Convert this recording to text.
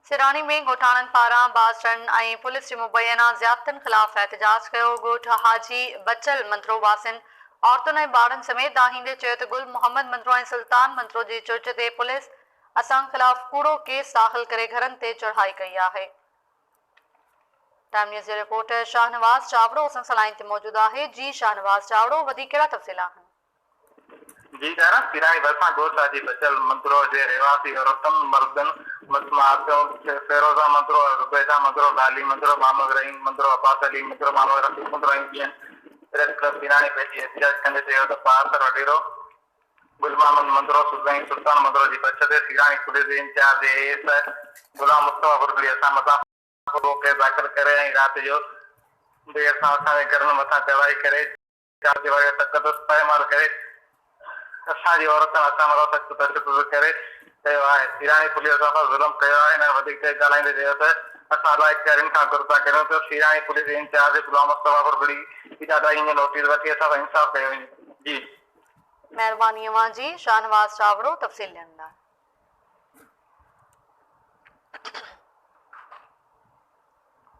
سيراڻي ۾ ڳوٺاڻن پاران بااثرن ۽ پوليس جي مبينا زيادتين خلاف احتجاج ڪيو، ڳوٺ حاجي بچل منڌرو واسين عورتن ۽ ٻارڙن سميت دانهيندي چيو ته گل محمد منڌرو ۽ سلطان منڌرو جي چرچ تي پوليس اسان خلاف ڪوڙو ڪيس داخل ڪري گهرن تي چڙهائي ڪئي آهي. ٽائيم نيوز جي رپورٽر شاهنواز چاوڙو اسان سان لائين تي موجود آهي، جي شاهنواز چاوڙو وڌيڪ ڪهڙا تفصيل آهن؟ جي ڌارا پيراڻي ڀرسان ڳوٺ حاجي بچل منڌرو جي رهواسي عورتن، مردن، مسماتيون فيروزه منڌرو، زبيده منڌرو، لالي منڌرو، محمد رحيم منڌرو، عباس علي منڌرو، محمد رفيق منڌرو ۽ ٻين پريس ڪلب پيراڻي پهچي احتجاج ڪندي چيو ته بااثر وڏيرو گل محمد منڌرو ۽ سلطان منڌرو جي پڇ تي سيراڻي پوليس جي incharge A S I Ghulam Mustafa Bhurgri اسان مٿان ڪوڙو ڪيس داخل ڪري ۽ رات جو دير سان اسان جي گهرن مٿان چڙهائي ڪري چار ديواري جو تقدس پائمال ڪري اسان جي عورتن اسان مٿان سخت تشدد ڪري ڪيو آهي. سيراڻي پوليس اسان سان ظلم ڪيو آهي. هنن وڌيڪ ڳالهائيندي چيو ته اسان اعليٰ اختيارين کان گهر ٿا ڪريون ته سيراڻي پوليس جي انچارج غلام مصطفيٰ ڀرڳڙي جي ڏاڍائي جو نوٽيس وٺي اسان سان انصاف ڪيو وڃي. جي. مهرباني اوهان جي شاهنواز چاوڙو تفصيل ڏيڻ لاء.